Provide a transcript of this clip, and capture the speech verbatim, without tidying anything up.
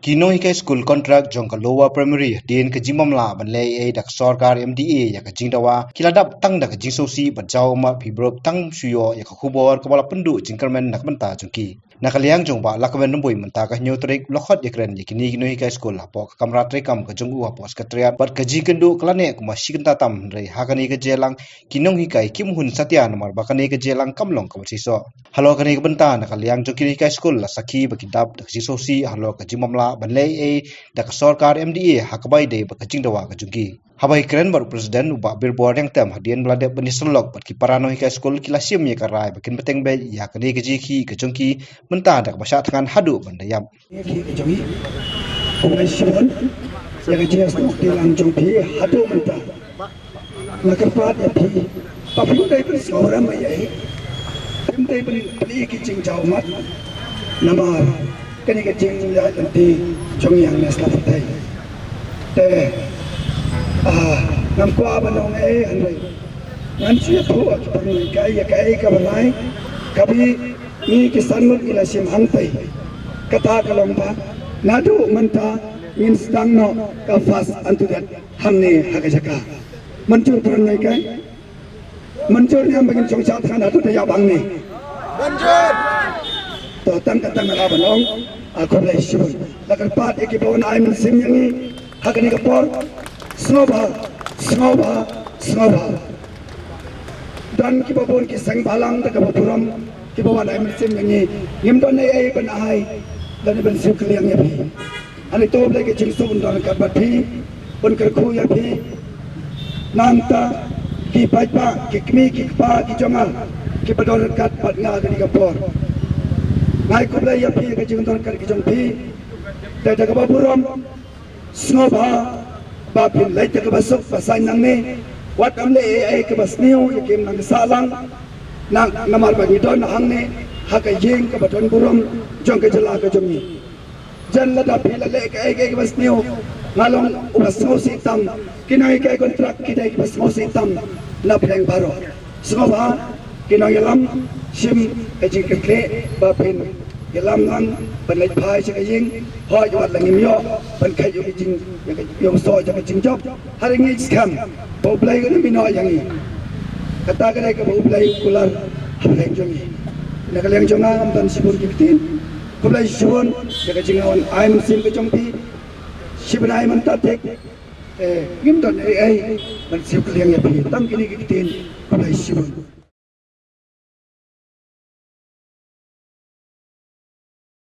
Ki nonghikai skul kontrak jong ka Lower Primary hadien ka jingmamla ban leh ei ei da ka sorkar M D A ïa ka jingdawa ki la dap tang da ka jingsngewsih bad jaw ummat phi brop tang shu ïoh ïa ka khubor kaba la pynduh jingkyrmen na ka bynta jong ki. Na ka liang jong Bah Lakhben Rymbui mynta ka hynñiew tarik u la khot ïakren ïa kine ki nonghikai skul hapoh ka kamra treikam ka jong u hapoh Secretariat bad ka jingkynduh ka la neh kumba shi kynta tam hynrei ha kane ka jingïalang ki nonghikai kim hun satia namar ba kane ka jingïalang kam long kaba shisha. Halor kane ka bynta na ka liang jong ki nonghikai skul la sakhi ba ki dap da ka jingsngewsih halor ka jingmamla ban leh ei ei da ka sorkar M D A ha kaba ïadei bad ka jingdawa ka jong ki. Haba ïakren bad u President u Bah Birbor Ryngtem hadien ba la dep ban ïasyllok bad ki para nonghikai skul ki la shim ïa ka rai ba kin bteng beit ïa kane ka jingïakhih ka jong ki mynta da kaba shah thngan haduh ban da ïap. Ïakhih ka jong ngi. Khublei shibun ïa ka jingïasnoh kti lang jong phi haduh mynta. Nga kyrpad ïa phi ba phim dei ban sngewrem ïa ei ei. Phim dei ban plie ki jingjaw ummat. Namar kane ka jingïaid lynti jong ngi hangne sla pyrthei. Te ah, ngam kwah ban ong ei ei hynrei ngan shu ïathuh ïa ki paralok ïa kaei kaba lai kaba ngi ki san ngut ngi la shim hangtei. Kata ka long ba naduh mynta ngin sdang noh ka fast and to death hangne ha ka jaka. Mynjur paralok ïa kaei? Mynjur ne em ba ngin shong shad than haduh da ïap hangne? Mynjur. To tang ka tang nga la ban ong, ah, khublei shibun. La kyrpad ïa kiba wan ai mynsiem ïa ngi ha kane ka por. Sngewbha, sngewbha, sngewbha. Don kiba bun ki seng bhalang da kaba burom kiba wan ai mynsiem ïa ngi. Ngim don ei ei ban ai, don ei ban siew kylliang ïa phi. Ani to Blei ka jingsuk un don ryngkat bad phi, un kyrkhu ïa phi. Nangta ki paidbah, ki kmie, ki kpa ki jong nga kiba don ryngkat bad nga kane ka por. Nga ai khublei ïa phi ka jingdon ryngkat ka jong phi. Te da kaba burom sngewbha ba phin leit da kaba suk ba saiñ nangne. Wat ym leh ei ei kaba sniew ïa ki im nang sah lang. Nang namar ba ngi don hangne ha ka ïing kaba don burom jong ka jylla ka jong ngi. Jan lada phi la leh kaei kaei kaba sniew, nga long uba sngewsih tam. Ki nonghikai kontrak ki dei kiba sngewsih tam na pdeng baroh. Sngewbha ki nongïalam, shim ka jingkitkhlieh ba phin ïalam lang ban leit phai sha ka ïing. Hooid wat la ngim ïoh ban kheit ïa ka jing, ïa ka ïoh soh ïa ka jingjop. Hynrei ngi skhem ba U Blei un ïamih noh ïa ngi. Kata ka dei kaba U Blei u kular ha pdeng jong ngi. Na ka liang jong nga ngam don shibun ki ktien. Khublei shibun ïa ka jingwan ai mynsiem ka jong phi. Shi bnai mynta thik, eh, ngim don ei ei ban siew kylliang ïa phi. Tang kine ki ktien. Khublei shibun.